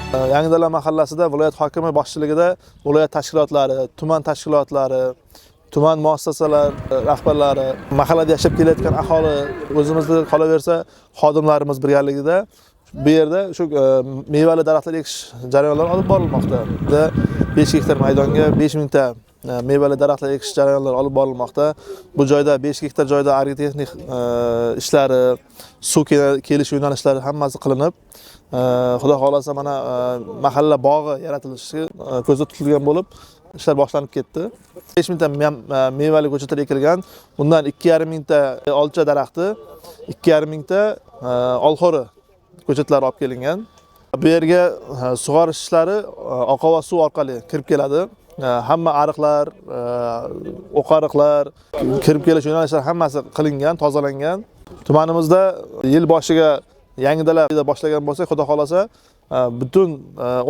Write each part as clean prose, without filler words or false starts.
Yangidala mahallasida viloyat hokimi boshchiligida viloyat tashkilotlari, tuman tashkilotlari, tuman muassasalar rahbarlari, mahallada yashab kelayotgan aholi, o'zimizni qolaversa xodimlarimiz birgaligida bu yerda shu mevali daraxtlar ekish jarayonlari olib borilmoqda. 5 gektar maydonga 5 mingta mevali daraxtlar ekish jarayonlari olib borilmoqda. Bu joyda 5 gektar joyda agrotexnik ishlari, suv kelish yo'nalishlari hammasi qilinib, xudo xohlasa mana mahalla bog'i yaratilishi ko'zda tutilgan bo'lib, ishlar boshlanib ketdi. 5 mingta mevali ko'chatlar ekilgan. Bundan 2,5 mingta olcha daraxti, 2,5 mingta olxo'ri ko'chatlari olib kelingan. Bu yerga sug'orish ishlari oqova suv orqali kirib keladi. Hamma ariqlar, o'qariqlar, kirib kelish yo'nalishlari hammasi qilingan, tozalangan. Tumanimizda yil boshiga Yangidala boshlagan bo'lsak, xudo xohlasa butun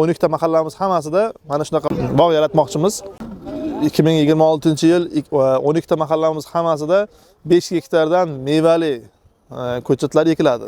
12 ta mahallamiz hammasida mana shunaqa bog' yaratmoqchimiz. 2026-yil 12 ta mahallamiz hammasida 5 gektardan mevali ko'chatlar ekiladi.